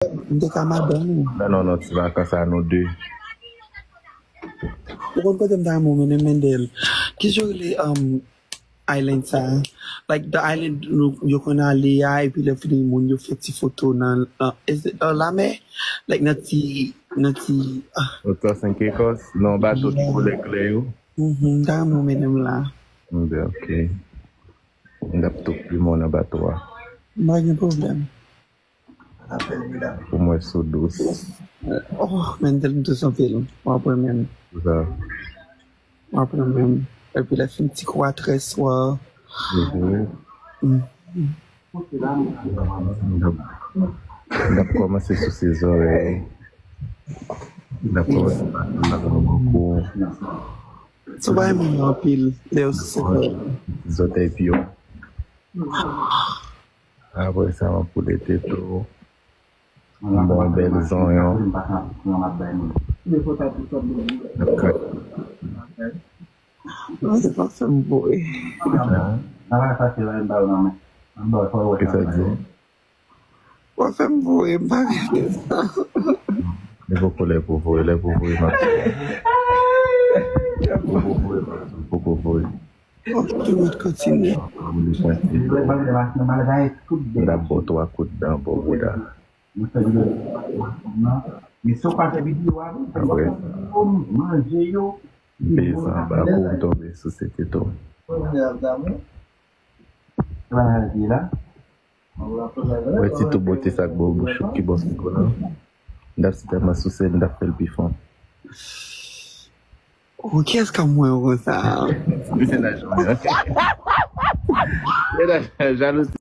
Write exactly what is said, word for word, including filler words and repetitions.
M te ka madanm ou. Non, non, non, ti vakans a nou de. Ou konn kote m ta renmen w mennen m, Mendel? Kijan yo rele, um, island sa? Like, the island nou, yo konn ale a, epi lè fini moun yo fè ti foto nan, nan, is it, uh, lamè? Like, nan ti, nan ti, ah. Otan Senk Ekòs? Non, bato ki koulè klè yo? Mhm, m ta renmen w mennen m la. Bon, ok. M ap tou plimen w nan bato a. M pa gen pwoblèm. Pou mwen sou dous. Oh, Mendel, m dous anpil. W ap renmen m. Sa. W ap renmen m. Epi lè fin ti kou a trè swa. Mhm. Mm. M ap, m ap kòmanse souse zòrèy. M ap kòmanse pase l nan kou. Sou bay moun yo anpil, lè yo souse zòrèy. Zòtèy pye w. Apre sa, m ap poule tete w. M ba w bèl zonyon. Mwen se pa fè m voye. Hein? Kisa w di? W ap fè m voye, m pa vle fè sa. Li poko lè pou voye, lè pou voye, m ap voye. Lè pou voye, m ap voye. Ok, m ap kontinye. M ap ba w twa kout dan bò bouda. Apre sa, m peze anba kou, m tonbe sou sete tou. Wè ti tou bote sa k bò bouch ou ki bò sou kou la. M t ap si tèlman souse l, m t ap fè l pi fon. Oh, kiyès k ap mwen konsa? Li se nan janm nan. Se nan jalouzi.